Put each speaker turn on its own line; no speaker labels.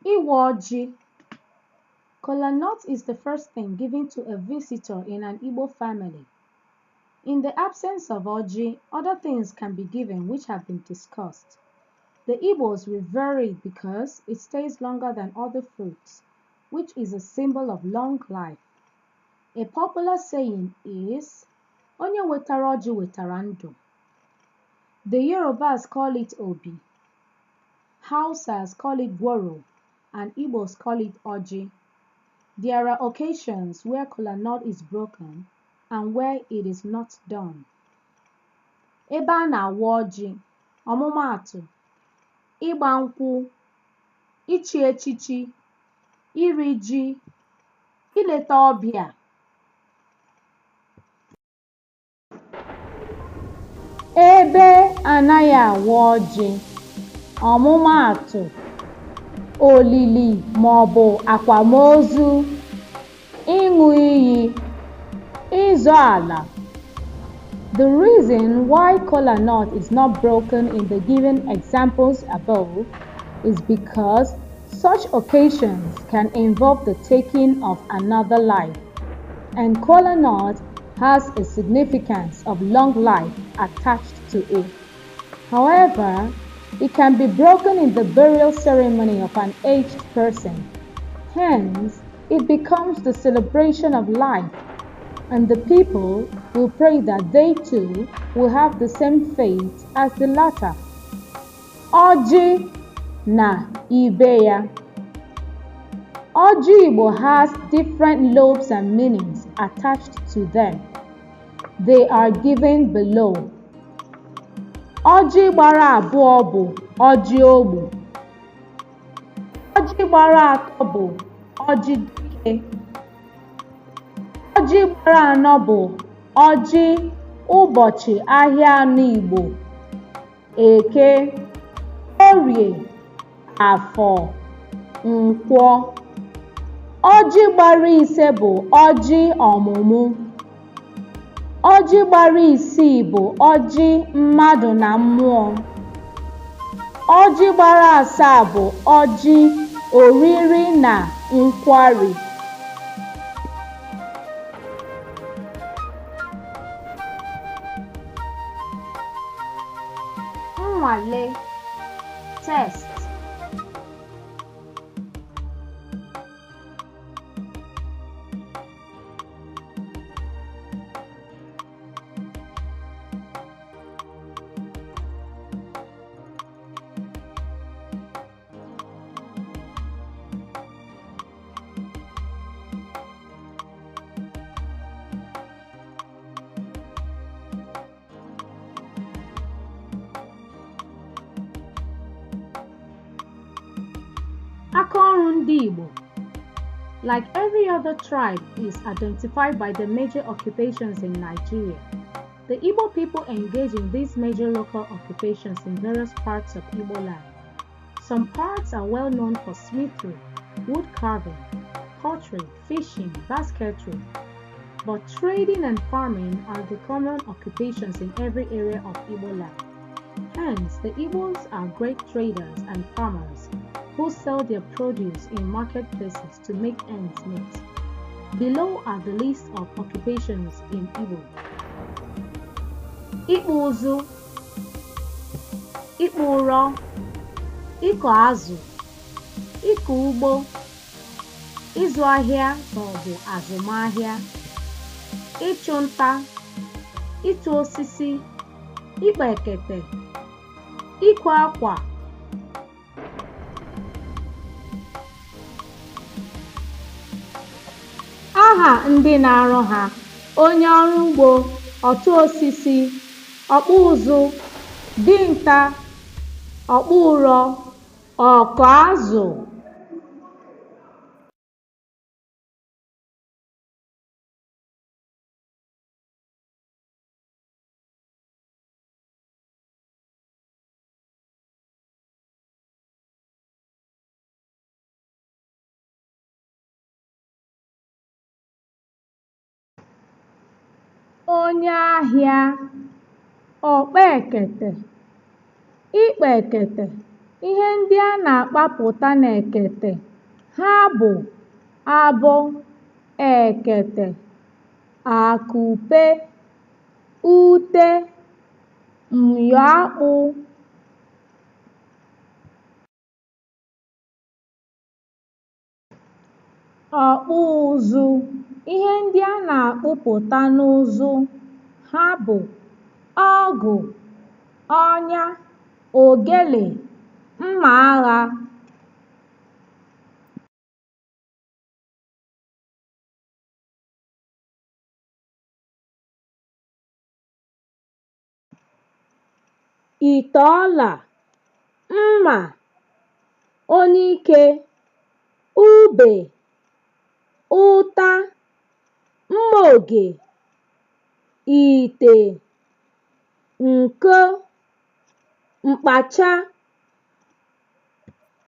Ịwa ọjị. Kola nut is the first thing given to a visitor in an Igbo family. In the absence of ọjị, other things can be given which have been discussed. The Igbos revere it because it stays longer than other fruits, which is a symbol of long life. A popular saying is, Onye wetara ọjị wetara ndụ. The Yorubas call it Obi, Hausas call it Goro, and Igbos call it Ọjị. There are occasions where kola nut is broken and where it is not done. Ebe a na-awa ọjị, ọmụmaatụ, ịgba nkwụ, ichi echichi, iri ji, ileta ọbịa. Ebe anaghị awa ọjị, ọmụmaatụ, olili maọbụ akwamozu, ịṅụ iyi, ịzọ ala. The reason why kola nut is not broken in the given examples above is because such occasions can involve the taking of another life, and kola nut has a significance of long life attached to it. However, it can be broken in the burial ceremony of an aged person. Hence, it becomes the celebration of life, and the people will pray that they too will have the same fate as the latter. Ọjị na ibe ya. Ọjị Igbo has different lobes and meanings attached to them. They are given below. Ọjị gbara abụọ bụ ọjị ogbu. Ọjị gbara atọ bụ ọjị dike. Ọjị gbara anọ bụ ọjị ụbọchị ahịa anọ Igbo: Eke, Orie, Afọ, Nkwọ. Ọjị gbara ise bụ ọjị ọmụmụ. Ọjị gbara isii bụ ọjị mmadụ na mmụọ. Ọjị gbara asaa bụ ọjị oriri na nkwari. Nnwale (test) Aka ọrụ ndị Igbo, like every other tribe, is identified by the major occupations in Nigeria. The Igbo people engage in these major local occupations in various parts of Igbo land. Some parts are well known for smithery, wood carving, pottery, fishing, basketry, but trading and farming are the common occupations in every area of Igbo land. Hence, the Igbos are great traders and farmers who sell their produce in marketplaces to make ends meet. Below are the list of occupations in Igbo. Ịkpụ ụzụ, ịkpụ ụrọ, ịkọ azụ, ịkọ ugbo, ịzụ ahịa maọbụ azụmahịa, ịchụ nta, ịtụ osisi, ịkpa ekete, ịkwa akwa. Aha ndị na-arụ ha: onye ọrụ ugbo, ọtụ osisi, ọkpụ ụzụ, dinta, ọkpụ ụrọ, ọkụ azụ. Onye ahịa, ọkpa ekete, ịkpa ekete, Ihe ndị a na-akpapụta n'ekete, ha bụ abọ, ekete, akụpe, ute, myọ akpụ, ọkpụ ụzụ. Ihe ndị a na-akpụpụta n'ụzụ, ha bụ ọgụ, ọnya, ogele, mma agha. Ite ọla, mma, onyike, ube, ụta, mma oge, ite, nko, mkpacha.